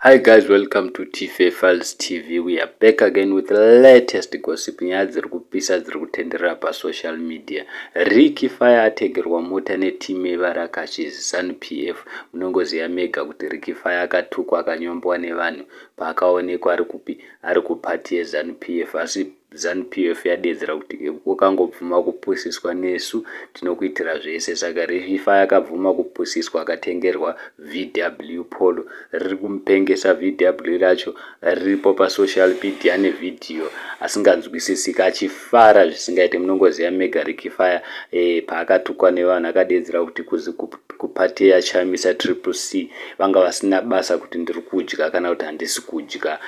Hi guys, welcome to TFA Files TV. We are back again with the latest gossip. Nyaya dziri kupisa dziri kutenderera pasocial media. Ricky Fire atengerwa mota netimu yevarakashi ZANU PF. Munongoziva mega kuti Ricky Fire akatukwa, akanyombwa nevanhu paakaonekwa ari kupi, ari kupati yeZANU PF, asi ZANU PF yadedzera kuti ukangobvuma kupusiswa nesu, tinokuitira zvese. Saka Ricky Fire akabvuma kupusiswa, akatengerwa VW Polo. Riri kumupengesa VW racho, riripo pasocial media nevhidhiyo asinganzwisisika achifara zvisingaite. Munongoziva mega Ricky Fire paakatukwa nevanhu, akadedzera kuti kupati yaChamisa, Triple C, vanga vasina basa kuti ndiri kudya kana kuti handisi kudya.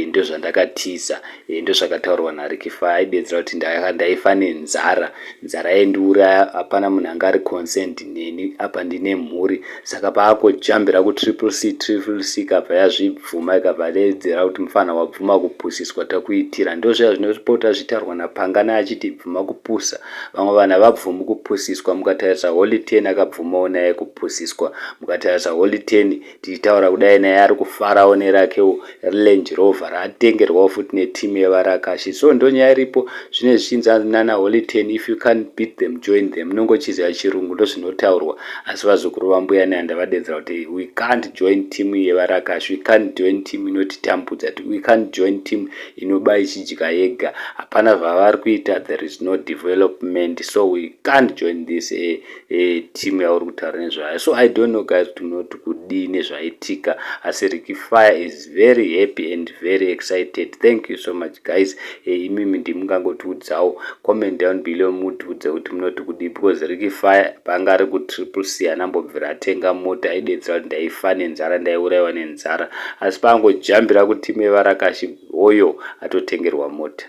Ndozvandakatiza, ndozvakataurwa naRicky Fire. Aidedzera kuti ndaifa nenzara, nzara yaindiuraya, hapana munhu anga ari concerned neni, apa ndine mhuri. Saka paakojambira kuTriple C, Triple C ikabva yazvibvuma, ikabva dedzera kuti mufana wabvuma kupusiswa, takuitira. Ndozviya zvinopota zvitaurwa napangana achiti bvuma kupusa. Vamwe vanhu havabvumi kupusiswa. Mukatarisa Holy Ten, akabvumawo naye kupusiswa. Mukatarisa Holy Ten, tichitaura kudai, naye ari kufarawo nerakewo Range Rover raatengerwawo futi netimu yevarakashi. So ndonyaya iripo. Zvine zvichinzi nana Holy Ten, "If you can't beat them, join them." Munongochiziva chirungu, ndozvinotaurwa. Asi vazukuru vambuya nehandavadedzera kuti we can't join team yevarakashi, we can't join team inotitambudza, we can't join team inoba ichidya yega. Hapana zvavari kuita, there is no development, so we can't join this team yauri kutaura nezvayo. So I don't know guys, kuti munoti kudii nezvaitika, asi Ricky Fire is very happy and very excited. Thank you so much guys. Imimi ndimungangotiudzawo, comment down below, mutiudze kuti munoti kudii, because Ricky Fire panga ari kuTriple C anambobvira atenga mota. Aidedzera kuti ndaifa nenzara, ndaiurayiwa nenzara, asi paangojambira kutimu yevarakashi, hoyo atotengerwa mota.